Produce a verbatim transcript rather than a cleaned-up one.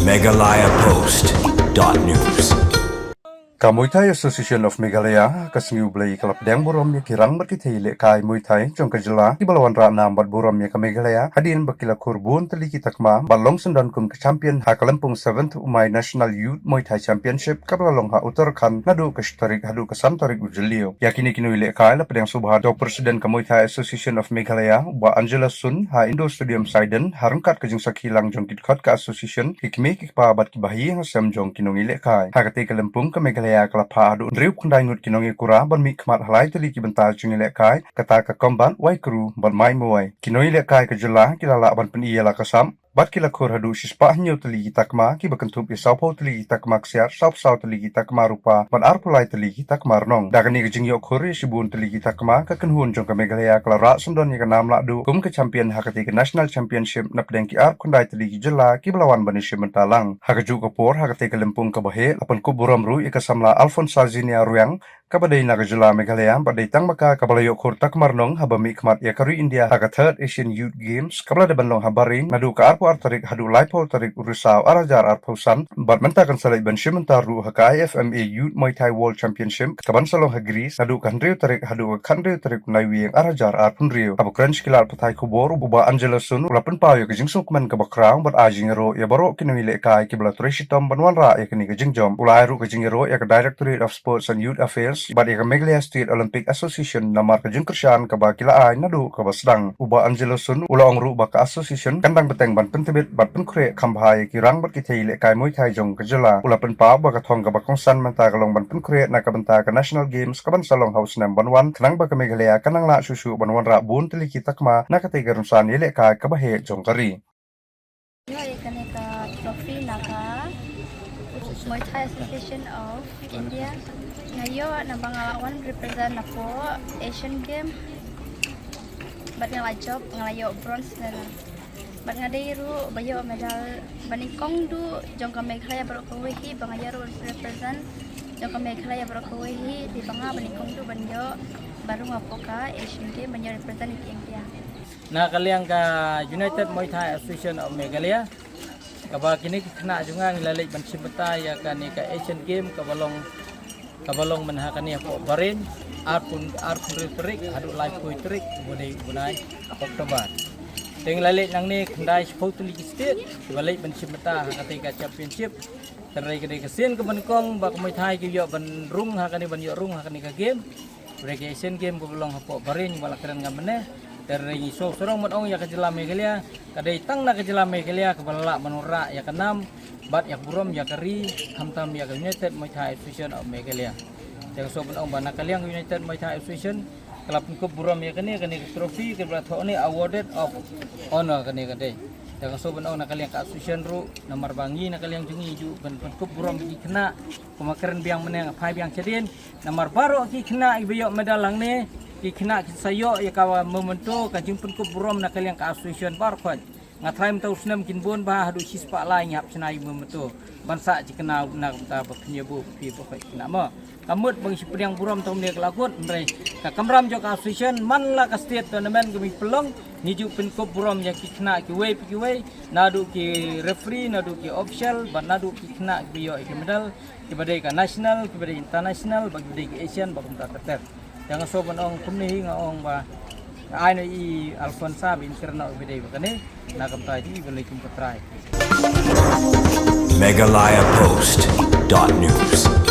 Meghalaya Post dot news. Ka Muay Thai Association of Meghalaya ka sngi U Blei ka la pdiang burom ïa ki rang bad ki thei lehkai Muay Thai jong ka jylla kiba la wanrah nam bad burom ïa ka Meghalaya hadien ba ki la khur bun tylli ki takma bad long syndon kum ka champion ha ka lympung seventh Umai National Youth Muay Thai Championship kaba la long ha Uttarakhand naduh ka shi tarik haduh ka san tarik u Jylliew. Ïa kine ki nonglehkai la pdiang sngewbha da u President ka Muay Thai Association of Meghalaya, u Bah Angelo Sun, ha Indoor Stadium Saiden, ha ryngkat ka jingsakhi lang jong ki dkhot ka association, ki kmie ki kpa bad ki bahaïing hasem jong ki nonglehkai. Ha katei ka lympung ka Meghalaya ka la phah haduh hynriewphew khyndai ngut ki nongïakura ban mihkhmat ha lai tylli ki bynta jong ki lehkai, kata ka Combat, Wai Kru bad Mai Muay. Ki nonglehkai ka jylla ki la lah ban pyni ïa la ka sap bad ki la khur haduh shispah hynñiew tylli ki takma kiba kynthup ïa sawphew tylli ki takma ksiar, sawphew saw tylli ki takma rupa bad arphew lai tylli ki takma rnong. Da kane ka jingïoh khur ïa shibun tylli ki takma, ka kynhun jong ka Meghalaya ka la rah syndon ïa ka nam lahduh kum ka champion ha katei ka National Championship napdeng ki arphew khyndai tylli ki jylla kiba la wan ban ïashim bynta lang. Ha kajuh ka por, ha katei ka lympung kaba heh la pynkup burom ruh ïa ka samla Alfonsa Zinia Ruiang, kaba dei na ka jylla Meghalaya bad dei tang ma ka kaba la ïoh khur takma rnong haba mihkhmat ïa ka ri India ha ka Third Asian Youth Games kaba la dep ban long ha Bahrain naduh ka arphew ar tarik haduh laiphew tarik u Risaw ar hajar arphew san, bad mynta kan sa leit ban shim bynta ruh ha ka I F M A Youth Muay Thai World Championship kaban sa long ha Greece naduh ka hynriew tarik haduh ka khathynriew tarik u Naiwieng ar hajar arphew hynriew. Haba kren sha ki lad pathai khubor, u Bah Angelo Sun u la pynpaw ïa ka jingsngewkmen kaba khraw bad ai jingïaroh ïa baroh ki nonglehkai kiba la trei shitom ban wanrah ïa kane ka jingjop. U la ai ruh ka jingïaroh ïa ka Directorate of Sports and Youth Affairs bad ïa ka Meghalaya State Olympic Association namar ka jingkyrshan kaba ki la ai naduh kaba sdang. U Bah Angelo Sun u la ong ruh ba ka association kan dang bteng ban pyntbit bad pynkhreh kham bha ïa ki rang bad ki thei lehkai Muay Thai jong ka jylla. U la pynpaw ba ka thong kaba kongsan mynta ka long ban pynkhreh na ka bynta ka National Games kaban sa long ha u snem ban wan, khnang ba ka Meghalaya kan nang lah shuh shuh ban wanrah bun tylli ki takma na katei ka rynsan ïalehkai kaba heh jong ka ri. Ïoh ïa kane ka trophy na ka Muay Thai Association of India. Nga ïoh namar ba nga la wan represent na ka Asian Game. Bad nga la jop, nga la ïoh bronze medal. Bad nga dei ruh ba ïoh medal ba nyngkong duh jong ka Meghalaya baroh kawei hi, ba nga ïoh ruh represent jong ka Meghalaya baroh kawei hi, te ba nga ba nyngkong duh ban ïoh ba rung hapoh ka Asian Game ban ïoh represent ïa ka India. Na ka liang ka United Muay Thai Association of Meghalaya, kaba kine ki khynnah jong nga ngi la leit ban shim bynta ïa kane ka Asian Game kaba long, kaba long mynha kane hapoh Bahrain, arphew, arphew hynriew tarik haduh laiphew tarik uba dei u bnai October. Te ngi la leit nangne khyndai shiphew tylli ki state kiba leit ban shim bynta ha katei ka championship. Hynrei ka dei ka sien kaba nyngkong ba ka Muay Thai ki ïoh ban rung ha kane, ban ïoh rung ha kane ka game. Hynrei ka Asian Game kaba long hapoh Bahrain ba la kren nga mynne. Hynrei ngi sngewsarong ban ong ïa ka jylla Meghalaya, ka dei tang na ka jylla Meghalaya kaba la lah ban wanrah ïa ka nam bad ïa ka burom ïa ka ri, khamtam ïa ka United Muay Thai Association of Meghalaya. Te nga sngewsarong ban ong ba na ka liang ka United Muay Thai Association ka la pynkup burom ïa kane, kane ka trophy kaba la thoh ne Awarded of Honor kane ka dei. Te nga sngewsarong ban ong na ka liang ka association ruh, namar ba ngi na ka liang jong ngi ju ban pynkup burom ïa ki khynnah, kumba kren biang mynne nga phai biang shadien. Namar baroh ki khynnah kiba ïoh medal hangne, ki khynnah ki sa ïoh ïa ka memento, ka jingpynkup burom na ka liang ka association baroh khoit. Nga tharai mynta u snem kin bun bha haduh shispah lai ngi hap shna ïa u memento ban sah jingkynmaw na ka bynta ba phin ïa buh phi baroh khoit khynnah mo. Ka mut ba ngi shu pdiang burom tang mynne ka la kut, hynrei ka kamram jong ka association man la ka state tournament kaba ngi pynlong, ngi ju pynkup burom ïa ki khynnah kiwei pa kiwei, naduh ki referee, naduh ki official bad naduh ki khynnah kiba ïoh ïa ki medal, kiba dei ka national, kiba dei international bad kiba dei ka Asian bad kumta ter ter. Te nga sngewsarong ban ong kumne hi, nga ong ba nga ai noh ïa i Alfonsa ba in kren noh ïa i ba dei ba kane, na ka bynta jong i ba lei kum ka trai. Meghalaya Post dot news.